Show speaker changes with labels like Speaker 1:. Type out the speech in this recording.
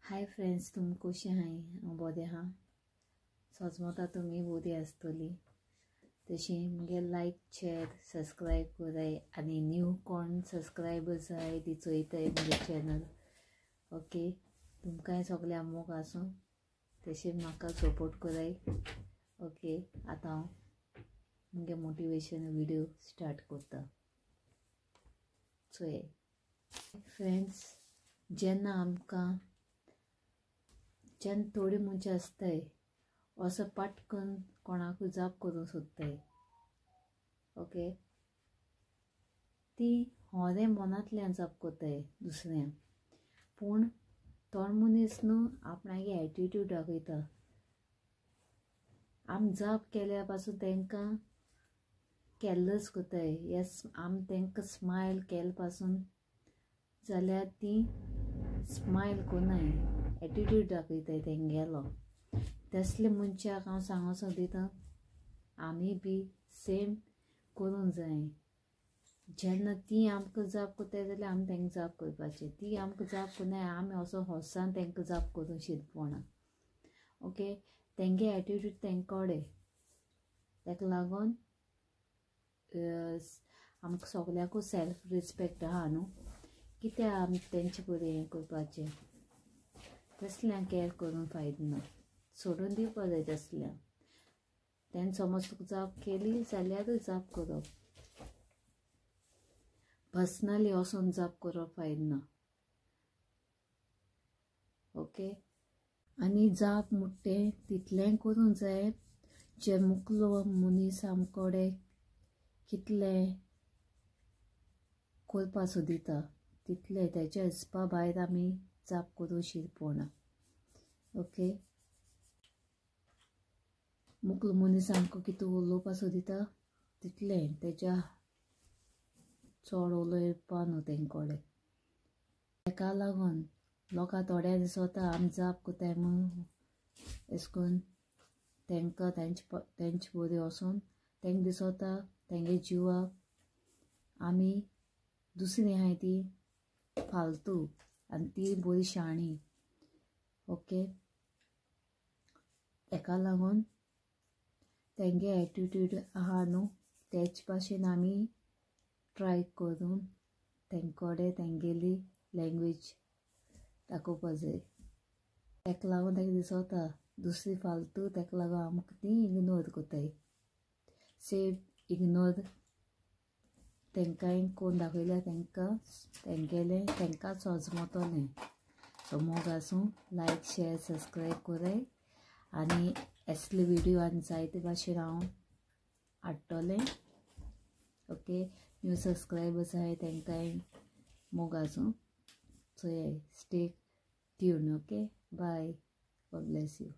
Speaker 1: Hi friends, तुम कशें आहाय? हांव बरें आहा. सोजमता तुमी बरी आसतली. तशी मुगे लायक शेर सबस्क्रायब कराय आनी न्यू कोण सबस्क्रायबर्स आहाय ती चोयताय मुगे चॅनल. ओके, तुमकांय सगळ्या मोग आसूं, तशें म्हाका सपोर्ट कराय. ओके, आतां हांव मुगे मोटिवेशन व्हिडियो स्टार्ट करता. चोय फ्रेंड्स, जेन्ना आमकां जेन्ना थोडी मनशां आसताय असो पाटकन कोणाकूय जाप करूंक सोदताय. ओके, ती होरें मनांतल्यान जाप करताय दुसऱ्यांक, पूण थोडो मनीस न्हू आपणागे एटिट्यूड दाखयता. आमी जाप केल्या पासून तांकां केल्लच करताय. येस, आमी तांकां स्मायल केले पासून जाल्यार ती स्मायल कोनाय, एटिट्यूड दाखयताय तेंगेलो. तसले मनशाक हांव सांगूंक सोदिता, आमी बी सेम करूंक जाय. जेन्ना ती आमकां जाप करताय जाल्यार आमी तांकां जाप करपाची, ती आमकां जाप करनाय आमी असो हॉसान तांकां जाप करूंक शिरपणा. ओके, तेंगे एटिट्यूड तेंकडे, ताका लागून आमकां सगल्यांकूच सेल्फ रिस्पेक्ट आहा न्हू, कित्याक आमी तेंचे बरें हें करपाचें. तसल्यांक कॅर करूंक फायदो ना, सोडून दिवपा जाय तसल्यांक. तेन्ना समज तुका जाप केली जाल्यारूय जाप करप, पर्सनली वचून जाप करप फायदो ना. ओके, आनी जाप म्हणटा तितलेंय करूंक जाय जे मुकलो मनीस आमकडे कितलें करपा सोदिता तितलें, तेच्या हिसपा भायर आमी जाप करूंक शिरपना. ओके, मुकलो मनीस आमकां कितें उलोवपा सोदिता तितलें, तेच्या चड उलोवपा न्हू तेंकडे. तेका लागून लोकां थोड्या दिसता आमी जाप करताय म्हूण अशें करून तांकां तेंचे बरी वचून तांकां दिसता तेंगे जिवाक आमी दुसरी आहाय ती फालतू आनी ती बरी शाणी. ओके, तेका लागून तेंगे एटिट्यूड आहा न्हू तेच भाशेन आमी ट्राय करून तेंकडे तेंगेली लँग्वेज दाखोवपा जाय. तेका लागून ताका दिसता दुसरी फालतू, तेका लागून आमकां ती इग्नोर करताय. सेम इग्नोर तांकांय कोण दाखयल्यार तांकां तेंगेलें तांकां सोजमतलें. सो मोग आसूं, लायक शेर सबस्क्रायब कराय आनी असले व्हिडियो आनी जायते भाशेन हांव हाडटलें. ओके, न्यू सबस्क्रायबर्स आहाय तांकांय मोग आसूं. चोयाय, stay tune. Okay, bye, God bless you.